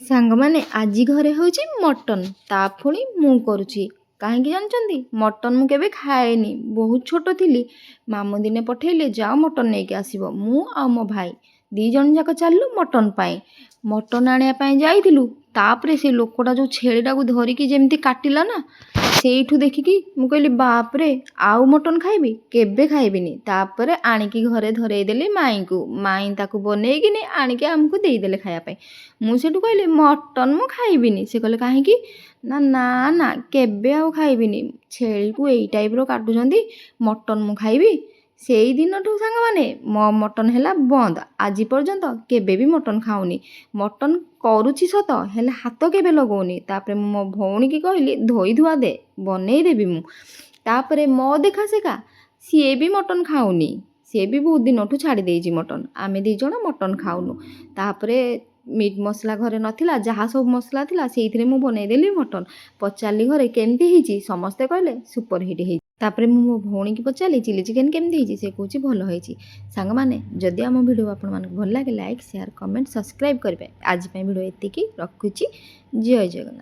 ସାଙ୍ଗମାନେ, ଆଜି ଘରେ ହେଉଛି ମଟନ୍, ତା ପୁଣି ମୁଁ କରୁଛି। କାହିଁକି ଜାଣିଛନ୍ତି? ମଟନ୍ ମୁଁ କେବେ ଖାଏନି। ବହୁତ ଛୋଟ ଥିଲି, ମାମୁଁ ଦିନେ ପଠେଇଲେ, ଯାଅ ମଟନ୍ ନେଇକି ଆସିବ। ମୁଁ ଆଉ ମୋ ଭାଇ ଦୁଇ ଜଣ ଯାକ ଚାଲିଲୁ ମଟନ୍ ପାଇଁ। ମଟନ୍ ଆଣିବା ପାଇଁ ଯାଇଥିଲୁ। ତାପରେ ସେ ଲୋକଟା ଯେଉଁ ଛେଳିଟାକୁ ଧରିକି ଯେମିତି କାଟିଲା ନା, ସେଇଠୁ ଦେଖିକି ମୁଁ କହିଲି, ବାପରେ, ଆଉ ମଟନ୍ ଖାଇବି? କେବେ ଖାଇବିନି। ତାପରେ ଆଣିକି ଘରେ ଧରେଇଦେଲି ମାଇଁକୁ। ମାଇଁ ତାକୁ ବନେଇକିନି ଆଣିକି ଆମକୁ ଦେଇଦେଲେ ଖାଇବା ପାଇଁ। ମୁଁ ସେଇଠୁ କହିଲି, ମଟନ୍ ମୁଁ ଖାଇବିନି। ସେ କହିଲେ, କାହିଁକି? ନା ନା ନା, କେବେ ଆଉ ଖାଇବିନି। ଛେଳିକୁ ଏଇ ଟାଇପ୍ର କାଟୁଛନ୍ତି, ମଟନ୍ ମୁଁ ଖାଇବି? ସେଇ ଦିନଠୁ ସାଙ୍ଗମାନେ, ମୋ ମଟନ୍ ହେଲା ବନ୍ଦ। ଆଜି ପର୍ଯ୍ୟନ୍ତ କେବେ ବି ମଟନ୍ ଖାଉନି। ମଟନ୍ କରୁଛି ସତ, ହେଲେ ହାତ କେବେ ଲଗାଉନି। ତାପରେ ମୁଁ ମୋ ଭଉଣୀକି କହିଲି, ଧୋଇ ଧୁଆ ଦେ, ବନେଇଦେବି ମୁଁ। ତାପରେ ମୋ ଦେଖା ସେଖା ସିଏ ବି ମଟନ୍ ଖାଉନି। ସିଏ ବି ବହୁତ ଦିନଠୁ ଛାଡ଼ି ଦେଇଛି ମଟନ୍। ଆମେ ଦୁଇ ଜଣ ମଟନ୍ ଖାଉନୁ। ତାପରେ ମିଟ୍ ମସଲା ଘରେ ନଥିଲା, ଯାହା ସବୁ ମସଲା ଥିଲା ସେଇଥିରେ ମୁଁ ବନେଇଦେଲି ମଟନ୍। ପଚାରିଲି ଘରେ କେମିତି ହେଇଛି, ସମସ୍ତେ କହିଲେ ସୁପର ହିଟ୍ ହେଇଛି। ତାପରେ ମୁଁ ମୋ ଭଉଣୀକି ପଚାରିଲି, ଚିଲି ଚିକେନ୍ କେମିତି ହେଇଛି? ସେ କହୁଛି ଭଲ ହେଇଛି। ସାଙ୍ଗମାନେ, ଯଦି ଆମ ଭିଡ଼ିଓ ଆପଣମାନଙ୍କୁ ଭଲ ଲାଗେ, ଲାଇକ୍, ସେୟାର, କମେଣ୍ଟ, ସବସ୍କ୍ରାଇବ୍ କରିବେ। ଆଜି ପାଇଁ ଭିଡ଼ିଓ ଏତିକି ରଖୁଛି। ଜୟ ଜଗନ୍ନାଥ।